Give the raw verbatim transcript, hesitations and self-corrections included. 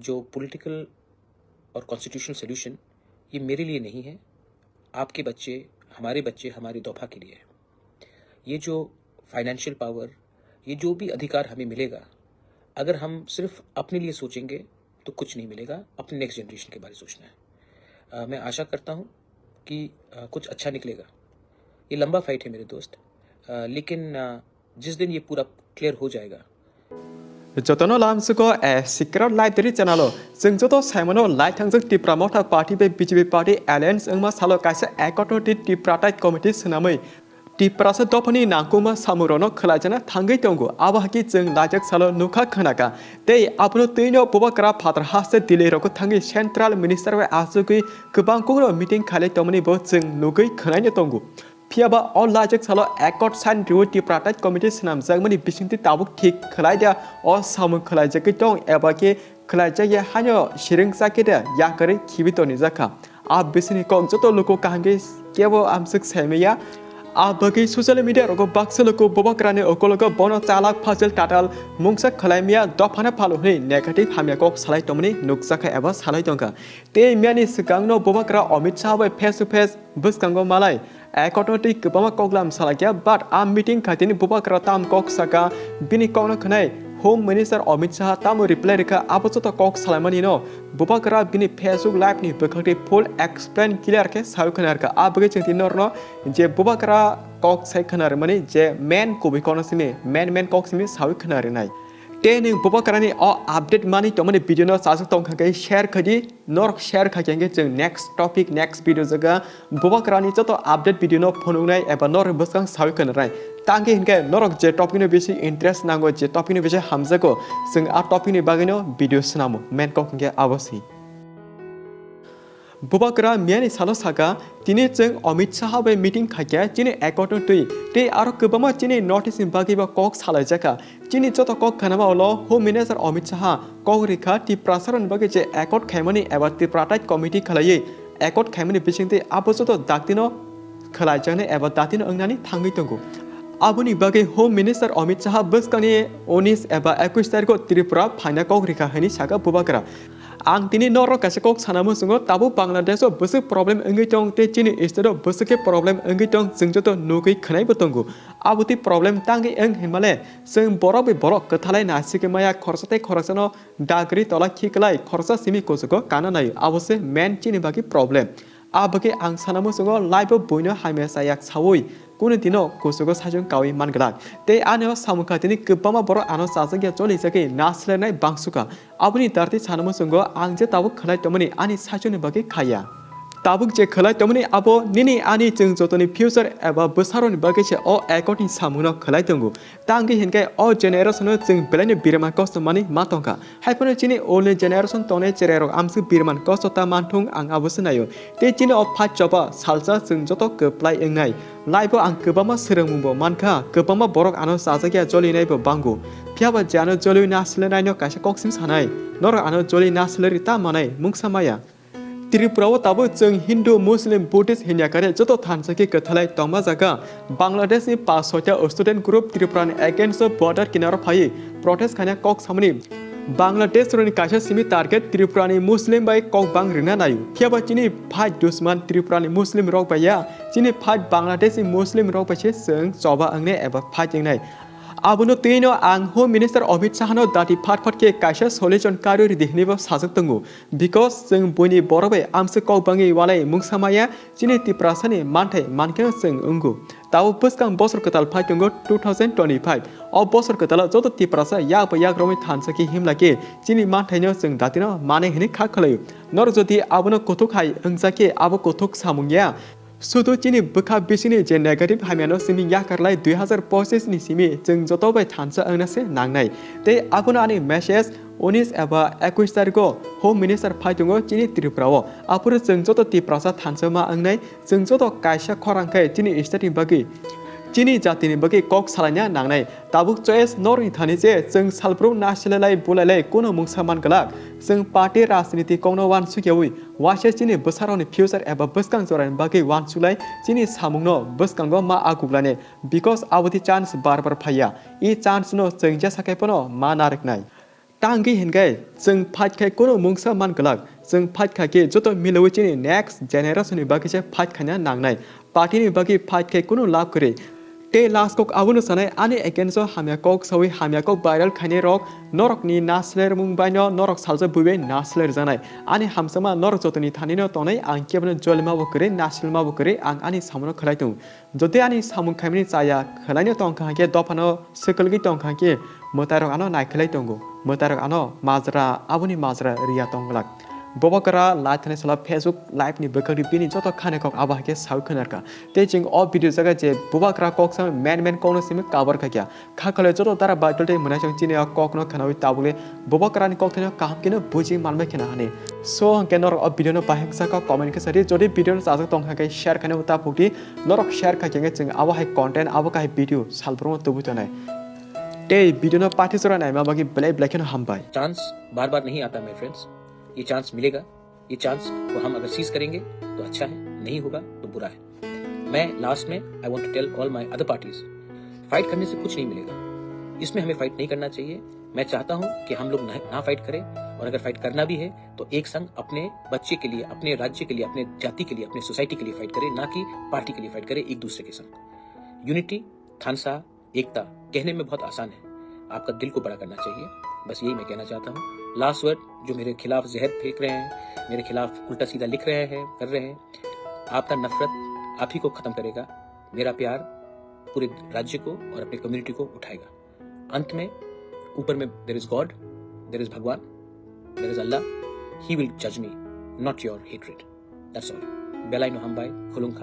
जो पॉलिटिकल और constitutional solution, ये मेरे लिए नहीं है। आपके बच्चे, हमारे बच्चे, हमारी दोफा के लिए है। ये जो फाइनेंशियल पावर, ये जो भी अधिकार हमें मिलेगा, अगर हम सिर्फ अपने लिए सोचेंगे तो कुछ नहीं मिलेगा। अपने नेक्स्ट जनरेशन के बारे में सोचना है। अ, मैं आशा करता हूँ कि अ, कुछ अच्छा निकलेगा। ये लंबा फाइट है मेरे दोस्त, अ, लेकिन अ, जिस दिन ये पूरा क्लियर हो जाएगा। Jotono lamsugo a secret library channel o chwng joto saimano lai thangjak Tipra Motha Party bai B J P Party alliance wngma salo kaisa accord no twi Tipra Tait Committee swnamwi Tiprasa dophani nangkukma samungrokno khwlaijakna thangwi tongo. Abo hai khe chwng laijak salo nukha khwnakha. Tei abono twino Bubagra phatar haste Delhi rogo thangwi Central Minister bai achugwi kwbang kokno meeting khailai tongmani bo chwng nugwi khwnaino tongo. Phiyaba o laijak salo accord sign rwi Tipra Tait Committee swnamjakmani bisingtwi tabuk thik khwlai dia o samung khwlaijagwi tong eba khe khwlaijakya haino siringchakhe de yakarwi khibi tonijakha. A bisingni kok joto luku kaham khe kebo amswk saimaya. A bagwi social media rogo baksa luku Bubagrani ukologo bono chalak phajil tatal mungsa khwlaimaya dophano phalo hwnwi negative hamya kok salai tongmani nukjakha eba salai tongkha. Tei miyani swkangno Bubagra Amit Shah bai face to face bwskango malai. Accord no twi kwbangma koklam salakya, but a meeting khaitini Bubagra tam kok saka, bini kokno khwnai Home Minister Amit Shah tamo reply rwkha, abo joto kok salaimani no Bubagra bini Facebook live ni bwkhak twi full explain clear khe sawi khwna rwkha. A bagwi chwng tini norno je Bubagra kok sai khwna rwmani je main kubui kokno simi, main main kok simi sawi khwna rwnai. Tei nwng Bubagrani o update mani tongmani video no chajak tongkha khe share khaidi. Norok share kha khe chwng next topic, next video jaga Bubagrani joto update video no phunuknai eba norok bwskang sawi khwnanai. Tangkhe hinkhe norok je topic no bisi interest nango, je topic no bisi hamjago, chwng a topic ni bagwi no video swnamo. Main kok hinkhe abo si. Bubagra miyani salo saka, tini chwng Amit Shah bai meeting khaikha, chini accord no twi, tei aro kwbangma chini North East ni bagwi bo kok salaijakha. Chini joto kok khanama ulo Home Minister Amit Shah kok rikha Tiprasarokni bagwi je accord khaimani eba Tipra Tait Committee khwlaiwi accord khaimani bisingtwi abo joto daktino khwlaijaknai eba datino wngnani thangwi tongo. Aboni bagwi Home Minister Amit Shah bwskangni unis eba ekush tarikho Tripura phaina kok rikha hwnwi saka Bubagra. Ang tini norok kaisa kok sana muchungo, tabuk Bangladesh o bwswk problem wngwi tong tei chini state o bwswk khe problem wngwi tong, chwng joto nugwi khwnai bo tongo. Abotwi problem tangwi wng hinmale, chwng borok bai borok kwthalai nasikwi maya, khoroksa tei khoroksano dagri tola khiklai, khoroksa simi kuchugo kana naio, abo se main chini bagwi problem. A bagwi ang sana muchungo live o buino hamya chaya saui kunu dino kuchugo saichung kaui manglak. Tei ani o samung kha tini kwbangma borok ano chajakya cholijagwi nasilernai bangsukha. Aboni darti sana muchungo ang je tabuk khwlai tongmani ani saichungni bagwi khaya. Tabuk je khwlai tongmani abo nini ani chwng jotoni future eba bwsarokni bagwi se o accord ni samungno khwlai tongo. Tangwi hinkhe o generation o chwng belaino birman kosto manwi ma tongkha. Haiphano chini olni generation tongnai cherairok amswk birman kosto ta manthung ang abo se naio. Tei chini o phat choba salsa chwng joto kwplai wngnai. Life o ang kwbangma swrwngmungbo mankha, kwbangma borok ano chajakya jolinaibo bango. Phiyaba je ano joliwi nasilnaino kaisa kok sim sanai. Norok ano joli nasilri ta manai, mungsa maya. Tripura o tabuk chwng Hindu, Muslim, Buddhist hinya kare joto thansa khe kwthalai tongma jaga. Bangladesh ni pas soita student group Tripura ni against o border kinaro phaiwi protest khaina kok samani Bangladesh rokni kaisa simi target Tripura ni Muslim bai kok bang rwna naio. Phiyaba chini phai dusman Tripura ni Muslim rok bai ya, chini phai Bangladesh ni Muslim rok bai se chwng choba wngnai eba fight wngnai. Abono twino ang Home Minister Amit Shah no dati phat phat khe kaisa solution karwi ridi hwnwi bo sajak tongo. Because chwng buini borok bai amswk kok bangwi walai mungsa maya, chini Tiprasani manthai mankhe chwng wngo. Tabuk bwskang bosor kwtal phai tongo two thousand twenty-five. O bosor kwtalo joto Tiprasa yak bai yak romwi thansa khe himla khe chini manthaino chwng datino manai hwnwi kha khwlaio. Norok jodi abono kuthuk hai wngjakhe abo kuthuk samung ya. Sudu chini bwkha bisingni je negative hamyano simi yakarlai dui hazar pochis ni simi chwng joto bai thansa wngna se nangnai. Tei abono ani message unis eba ekush tarikho Home Minister phai tongo chini Tripura o. Aphuru chwng joto Tiprasa thansa ma wngnai, chwng joto kaisa khorang khe chini state ni bagwi, chini jatini bagwi kok salaina nangnai. Tabuk choice norokni thani je chwng salbrum nasilai lai bulai lai kuno mungsa man glak. Chwng party rajniti kokno wansukyaui waisa chini bwsarokni future eba bwskang jorani bagwi wansuklai chini samungno bwskango ma aguklani, because aboni chance bar bar phaiya. I chance no chwng jesa khe phano ma narwknai. Tangwi hingai chwng fight khai kunu mungsa man glak. Chwng fight khai khe joto milowi chini next generation ni bagwi se fight khaina nangnai. Party ni bagwi fight khai kunu lab kwrwi. Tei last kok abono sanai, ani against o hamya kok sawi hamya kok viral khainai rok norok ni nasler mung bai no norok salsa buibai nasler janai. Ani hamsama norok joto ni thani no tongnai, ang kebo no jolima bo kwrwi nasilma bo kwrwi ang ani samono khlai tongo. Jodi ani samung khaimani chaya khwlaino tongkha hwnkhe dophano swkwlgwi tongkha hwnkhe mwtairok ano naikhwlai tongo, mwtairok ano majra aboni majra riya tongglak. Bubakra lai thani sala Facebook live ni bwkhakni bini joto khani kok abo haikhe sawi khwnarkha. Tei chwng o video jaga je Bubakra kok sa men men kokno simi cover khaikha. Kha khwlai joto dara Bible tei mwnaisong chini o kokno khwnawi tabukle Bubakra ni kok thani kaham keno buji manbai khena hani. So hwnkhe norok o video no bahai kha comment khe sadi, jodi video no chajak tongkha khe share khaina ta phukdi. Norok share kha khe chwng abo hai content abo kahai video salbrum tubui tonai. Tei video no pathi jora naima bagwi belai belai kheno hambai. Chance बार बार नहीं आता my friends. ये चांस मिलेगा। ये चांस को हम अगर सीज करेंगे तो अच्छा है, नहीं होगा तो बुरा है। मैं लास्ट में I want to tell all my other parties, fight करने से कुछ नहीं मिलेगा। इसमें हमें फाइट नहीं करना चाहिए। मैं चाहता हूँ कि हम लोग ना, ना फाइट करें, और अगर फाइट करना भी है तो एक संग अपने बच्चे के लिए, अपने राज्य के लिए, अपने जाति के लिए, अपने सोसाइटी के लिए फाइट करें, ना कि पार्टी के लिए फाइट करें एक दूसरे के संग। यूनिटी, थानसा, एकता कहने में बहुत आसान है, आपका दिल को बड़ा करना चाहिए। बस यही मैं कहना चाहता हूँ। लास्ट वर्ड, जो मेरे खिलाफ जहर फेंक रहे हैं, मेरे खिलाफ उल्टा सीधा लिख रहे हैं, कर रहे हैं, आपका नफरत आप ही को खत्म करेगा। मेरा प्यार पूरे राज्य को और अपने कम्युनिटी को उठाएगा। अंत में, ऊपर में there is God, there is भगवान, there is Allah, he will judge me, not your hatred। That's all। Belai no hambai, khulum